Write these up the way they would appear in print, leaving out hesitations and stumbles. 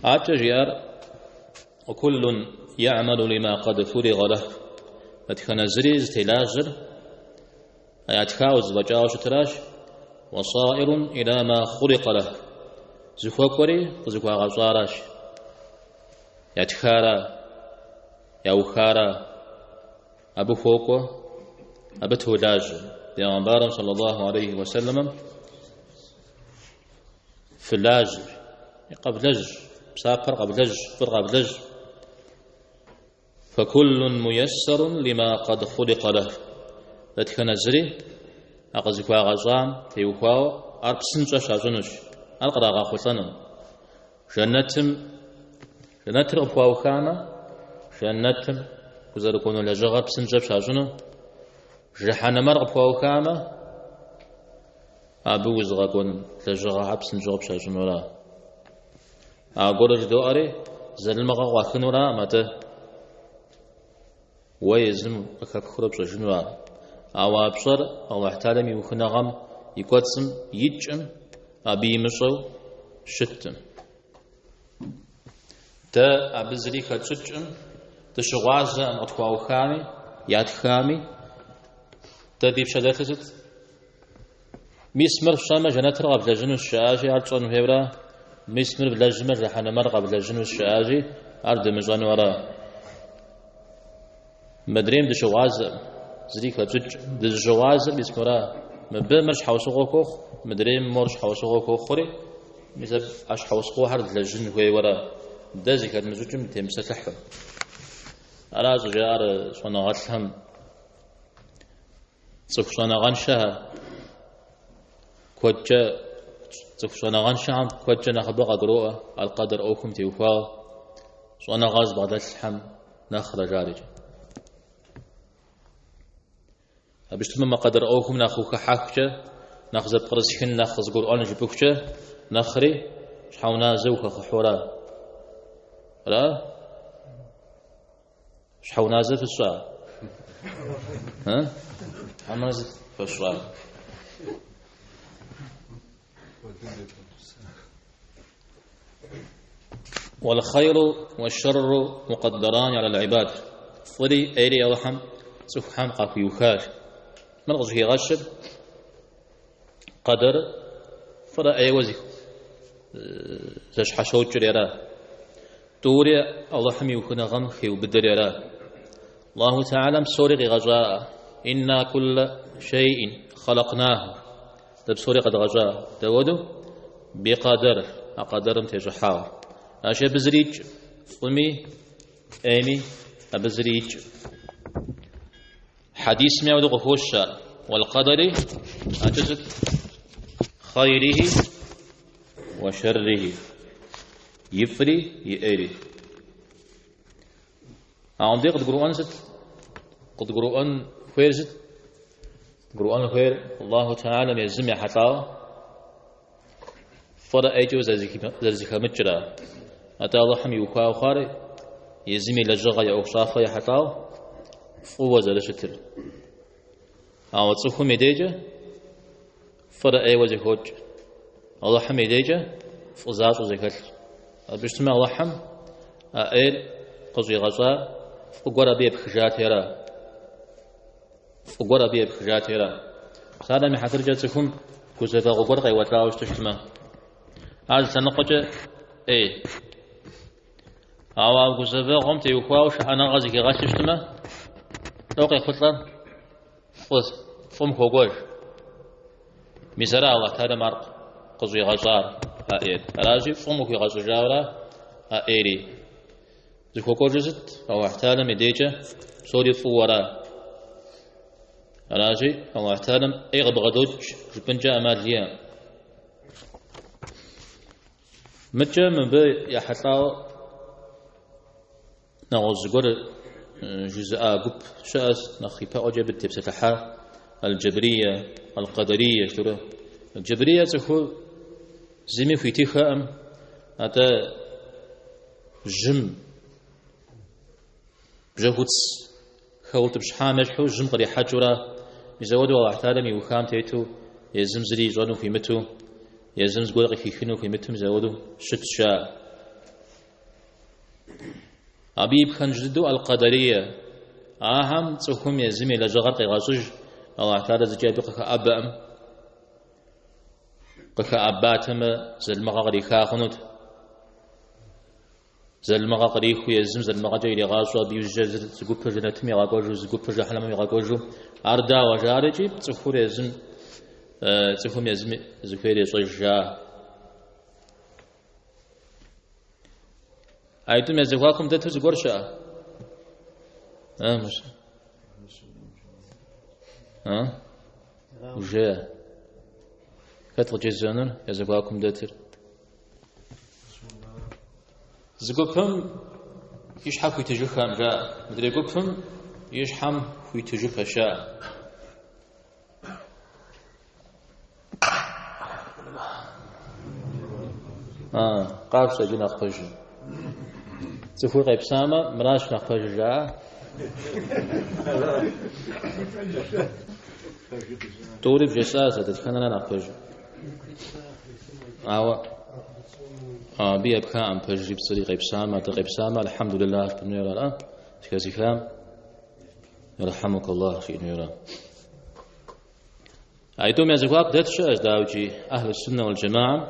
Адэкӏэ жиӏар, Уакуллун я'малу лима къад фуригъэ лэх. Дэтхэнэ зыри зытелажьэр а ятхауэ зэфӏэкӏауэ щытыращ, Уасаирун иля ма хъуликъэ лэх. Зыхуэкӏуэри къызыхуагъэщӏаращ. Ятхара, яухара, абы хуокӏуэ, абы толажьэ. Бегъымбарым саллаллаху алейхи уэсэлэмым фылажьэ, къэвлэжь, псапэр къэвлэжь, фӏыр къэвлэжь. Факуллун муяссарун лима къад хъуликъэ лэх. Дэтхэнэ зыри а къызыхуагъэщӏам теухуауэ ар псынщӏэ щащӏынущ, ар кърагъэхъулӏэну. Жэнэтым, жэнэтыр къыпхуаухамэ, жэнэтым узэрыкӏуэну лэжьыгъэр псынщӏэ пщащӏыну, жыхьэнэмэр къыпхуаухамэ, абы узыгъэкӏуэн лэжьыгъэхэр псынщӏэу къыпщащӏынура. Аргуэру жыдоӏэри, залымыгъэ къуахынураӏым, атӏэ уэ езым къыхэпхыурэ пщӏэжыну ар. Ауэ а пщӏэр Алыхь Тэхьэлам и ухыныгъэм и кӏуэцӏым икӏым, абы имыщӏэу щыткъым. Дэ абы зыри хэтщӏыкӏым, дыщыгъуазэкъым къытхуаухами, ятхами, дэ ди пщэ дэлъыр сыт? Мис мыр фщӏэмэ, жэнэтыр къэвлэжьынущ, жаӏащи, ар тщӏэн хуейуэра? Мис мыр влэжьмэ, жыхьэнэмэр къэвлэжьынущ, жаӏащи, ар дымыщӏэну ара? Мыдрейм дыщыгъуазэкъым, зыри хэтщӏыкӏ. Дызыщыгъуазэр мис мыра? Мыбы мыр щхьэусыгъуэ хуохъу, мыдрейм мор щхьэусыгъуэ хуохъури, мис а щхьэусыгъуэхэр длэжьын хуейуэра? Дэ зыхэдмыщӏыкӏым дытемыпсэлъыхьу. Ара щӏыжаӏэр щӏэныгъэлӏхэм Цӏыху щӏэныгъэншэхэр куэдкӏэ, цӏыху щӏэныгъэншэхэм куэдкӏэ нэхъыбэ къагуроӏуэ аль-къэдр ӏуэхум теухуауэ щӏэныгъэ зыбгъэдэлъхэм нэхърэ жарикӏэ. Абы щытмэ, мы къэдр ӏуэхум нэхъ ухыхьэхукӏэ, нэхъ зэпкърысхын, нэхъ къызгурыӏуэн жыпӏэхукӏэ, нэхъри щхьэуназэ ухэхъухьура? Ара? Щхьэуназэ фысщӏа? Хьэмэрэ фысщӏа? Уалхайру уащэрру мукъэддарани аля либад. Фӏыри ӏейри Алыхьым цӏыхухэм къахуиухащ. Мыр къыщӏыхигъэщыр къэдэр фӏырэ ӏейуэ зэщхьэщокӏри ара. Тӏури Алыхьым и ухыныгъэм хеубыдэри ара. Аллаху Тэхьэлам псори къигъэщӏа, Инна кулла шейин халакнаху. Дэ псори къэдгъэщӏа. Дауэду? Бикъэдэр, а къэдэрым тещӏыхьауэ. Ащ абы зыри икӏ, фӏыми, ӏейми абы зыри икӏ. Хьэдисми ауэдэу къыхощ ар. Уалкъэдэри, адэкӏэ сыт? Хъайрихи уа шэррихи. Ифӏри и ӏейри. Ауэ мыбдеж къыдгурыӏуэн сыт? Къыдгурыӏуэн хуейр сыт? Къыдгурыӏуэн хуейр Аллаху Тэхьэлам езым ехьэлӏауэ фӏырэ ӏейкӏэ зэрызэхэмыкӏра. Атӏэ Алыхьым иухауэ хъуар езым и лэжьыгъэ и ӏуэхущӏафэ ехьэлӏауэ фӏыуэ зэрыщытыр. Ауэ цӏыхум и дежкӏэ фӏырэ ӏейуэ зэхокӏ. Алыхьым и дежкӏэ фӏы защӏэу зэхэлъщ. Абы щытмэ Алыхьым а ӏейр къыщӏигъэщӏар фӏы гуэр абы епхыжати ара. Фӏы гуэр абы епхыжати ара. Псалъэм и хьэтыркӏэ цӏыхум гузэвэгъуэ гуэр къеуэлӏауэ щытыщтмэ, ар зы лъэныкъуэкӏэ ӏей. Ауэ а гузэвэгъуэм теухуауэ шыӏэныгъэ зыхигъэлъу щытмэ, лӏо къехъулӏэр фӏы, фӏым хуокӏуэж. Мис ара Алыхь Тэхьэлам ар къыщӏигъэщӏар а ӏейр. Аращи, фӏым ухуигъэщӏыжауэра а ӏейри. Зыхуэкӏуэжыр сыт? Алыхь Тэхьэлам и дежкӏэ псори фӏыуэра. Аращи, Алыхь Тэхьэлам ӏей къыбгъэдокӏ жыпӏэнкӏэ ӏэмал иӏэкъым. Мыдкӏэ мыбы ехьэлӏауэ нэгъуэщӏ зыгуэр жызыӏа гуп щыӏэщ, нэхъ ипэӏуэкӏэ абы дытепсэлъыхьа Аль-Джабрия, Аль-Къадария жытӏэурэ. Аль-Джабрия цӏыхур зыми хуитыхэкъым, атӏэ жьым бжьэхуц хэутӏыпщхьам ещхьу жьым кърихьэкӏыурэ, мис ауэдэу Алыхь Тэхьэлам иухам тету, езым зыри ищӏэну хуимыту, езым зыгуэр къыхихыну хуимыту, мис ауэдэу щытщ жаӏэ. Абы и пхэнж дыдэу Аль-Къадарие. Ахэм цӏыхум езым и лэжьыгъэр къегъэщӏыж, Аллахь Тэхьэлэ зыкӏи абы къыхэӏэбэкъым. Къыхэӏэбатэмэ, зэлмыгъэ къриха хъунут. Зэлмыгъэ кърихыу езым зэлмыгъэкӏэ иригъащӏэу абы иужькӏэ зы гупыр жэнэтым игъэкӏуэжу, зы гупыр жыхьэнэмэм игъэкӏуэжу. Ар дауэ жари икӏи цӏыхур езым, цӏыхум езым зыхуейр ещӏэж жаӏэ. Аитӏум я зэхуакум дэту зыгуэр щыӏэ? А, Мусэ? А? Уже. Хэт къыджезыӏэнур я зэхуакум дэтыр? Зы гупым и щхьэ хуитыжыххэм жаӏэ, мыдрей гупым и щхьэм хуитыжыпэщ жаӏэ. Къафщтэ иджы нэхъ пэжыр. Цӏыхур къепсамэ, мыращ нэхъ пэжыр жаӏэ. Тӏури бжесӏащ, дэтхэнэра нэхъ пэжыр? Ауэ абы епхаӏым пэжри пцӏыри къепсамэ, атӏэ къепсамэ, алхьэмдулиллах жыпӏэну ара? Зэхэзыхам Ерхьэмукаллах жиӏэну ара? Аитӏум я зэхуаку дэт щыӏэщ, дауикӏи, Ахьлу Суннэ уал Джэмаам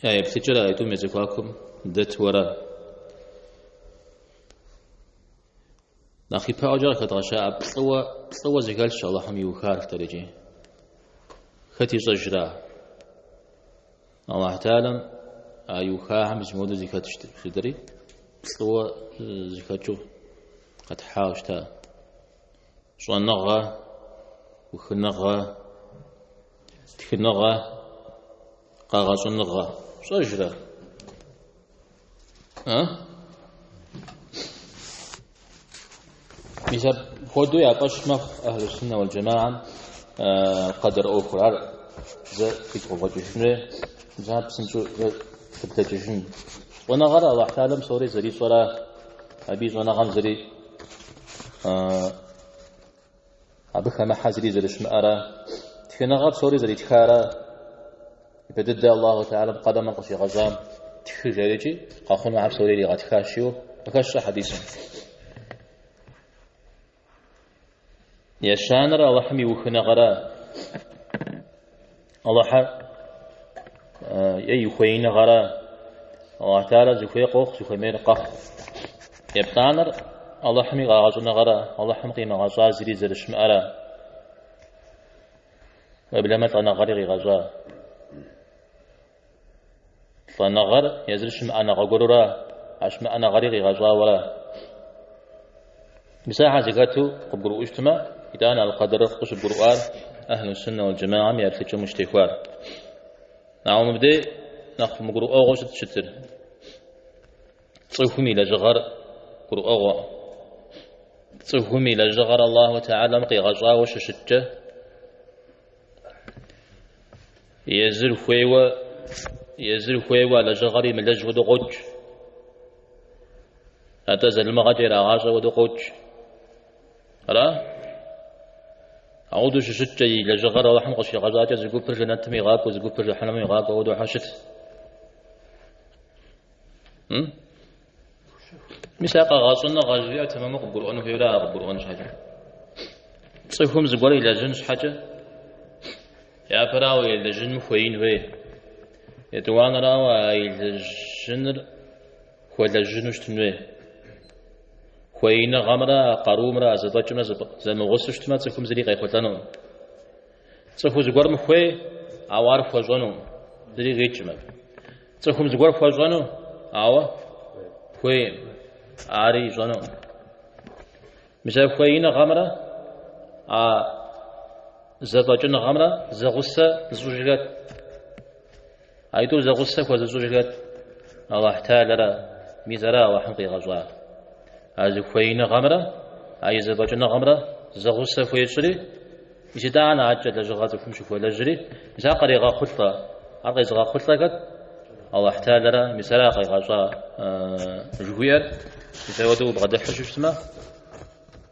я еплъыкӏэр аитӏум я зэхуакум дэту ара? Нэхъ ипэӏуэкӏэ къыхэдгъэща плӏыуэ, плӏыуэ зэхэлъщ Алыхьым иухар жытӏэр икӏи. Хэт ищӏэжра? Аллахь Тэхьэлэм а иухахэм мис мыуэдэу зэхэтщ жытӏэри, плӏыуэ зэхэкӏыу къэтхьауэ щыта. Щӏэныгъэ, ухыныгъэ, тхыныгъэ, къэгъэщӏыныгъэ. Пщӏэжрэ? А? Мис апхуэдэу я фӏэщ мэхъу Ахьлу Суннэ уал Джэмаам къэдэр ӏуэхур. Ар зэ фигу къэвгъэкӏыжынури, мис ар псынщӏэу зэ дыблэкӏыжын. Щӏэныгъэр Аллахь Тэхьэлэм псори зэрищӏэра, абы и щӏэныгъэм зыри абы хэмыхьэ зыри зэрыщымыӏэра, тхыныгъэ псори зэритхара, ипэ дыдэ Аллаху Тэхьэлэм къэлэмыр къыщигъэщӏам тхы жарикӏи, къэхъунухэр псори иригъэтхащ жиӏэу къыхэщ хьэдисым. Ещанэр Аллахьым и ухыныгъэра. Аллахьыр е и хуеиныгъэра. Аллахь Тэхьэлэ зыхуей къохъу, зыхуэмейр къэхъу. Еплӏанэр Аллахьым и къэгъэщӏыныгъэра, Аллахьым къимыгъэщӏа зыри зэрыщымыӏэра. Уеблэмэ лӏэныгъэри къигъэщӏа. Лӏэныгъэр езыр щымыӏэныгъэ гуэрура, а щымыӏэныгъэри къигъэщӏауэра. Мис ахэр зэхэту къыбгурыӏуэу щытмэ, итӏанэ аль-къэдэрыр къыщыбгурыӏуар Ахьлу Суннэ уал Джэмаам я еплъыкӏэм ущытехуар. Ауэ мыбдей нэхъ мыгурыӏуэгъуэу сыт щытыр? Цӏыхум и лэжьыгъэр гурыӏуэгъуэ. Цӏыхум и лэжьыгъэр Аллаху Тэхьэлэм къигъэщӏауэ щыщыткӏэ, Езыр хуейуэ, езыр хуейуэ а лэжьыгъэр имылэжь хуэдэу къокӏ. Атӏэ зэлымыгъэкӏэ ирагъащӏэ хуэдэу къокӏ. Ара? Ауэдэу щыщыткӏэ и лэжьыгъэр Алыхьым къыщигъэщӏакӏэ зы гупыр жэнэтым игъакӏуэ, зы гупыр жыхьэнэмэм игъакӏуэ ауэдэу хьэ щыт. Мис а къэгъэщӏыныгъэ жиӏэр тэмэму къыбгурыӏуэн хуейра ар къыбгурыӏуэн щхьэкӏэ. Цӏыхум зыгуэр илэжьын щхьэкӏэ, япэрауэ илэжьыным хуеин хуей. Етӏуанэрауэ а илэжьыныр хуэлэжьыну щытын хуей. Хуеиныгъэмрэ а къарумрэ а зэфӏэкӏымрэ зэмыгъусэу щытмэ, цӏыхум зыри къехъулӏэнукъым. Цӏыхур зыгуэрым хуей, ауэ ар хуэщӏэнукъым, зыри къикӏмэ. Цӏыхум зыгуэр хуэщӏэну, ауэ хуейм, ари ищӏэнукъым. Мис а хуеиныгъэмрэ а зэфӏэкӏыныгъэмрэ зэгъусэ зыщӏыжыр хэт. Аитӏур зэгъусэ хуэзыщӏыжыр хэт Аллахь Тэхьэлэра, мис ара Аллахьым къигъэщӏар. А зы хуеиныгъэмрэ а и зэфӏэкӏыныгъэмрэ зэгъусэ хуещӏри, мис итӏанэ адэкӏэ лэжьыгъэ цӏыхум щыхуэлэжьри, мис ар кърегъэхъулӏэ. Ар къезыгъэхъулӏэ хэт? Аллахь Тэхьэлэра, мис ара къигъэщӏа жыхуиӏэр, мис апхуэдэу убгъэдыхьу щытмэ,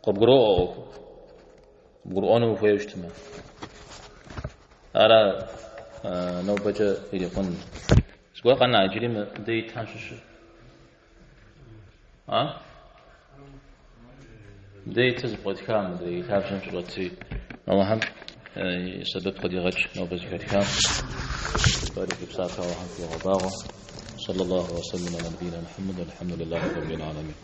къыбгуроӏуэ ӏуэхур. Къыбгурыӏуэну ухуейуэ щытмэ. Ара нобэкӏэ ирикъун. Зыгуэр къэна иджыри мыбдэ итхэм щыщу? А? Дэ итыр зэпкърытхам, мыдрей и лъабжьэм щыщӏэтри. Алыхьым и сэбэп къыдигъэкӏ нобэ зэхэтхам. Жытӏари фи псапэ Алыхьым фигъэбагъуэ. Саллаллаху ва саллям аля набийна Мухаммад, алхьамдулиллахи раббил аламин.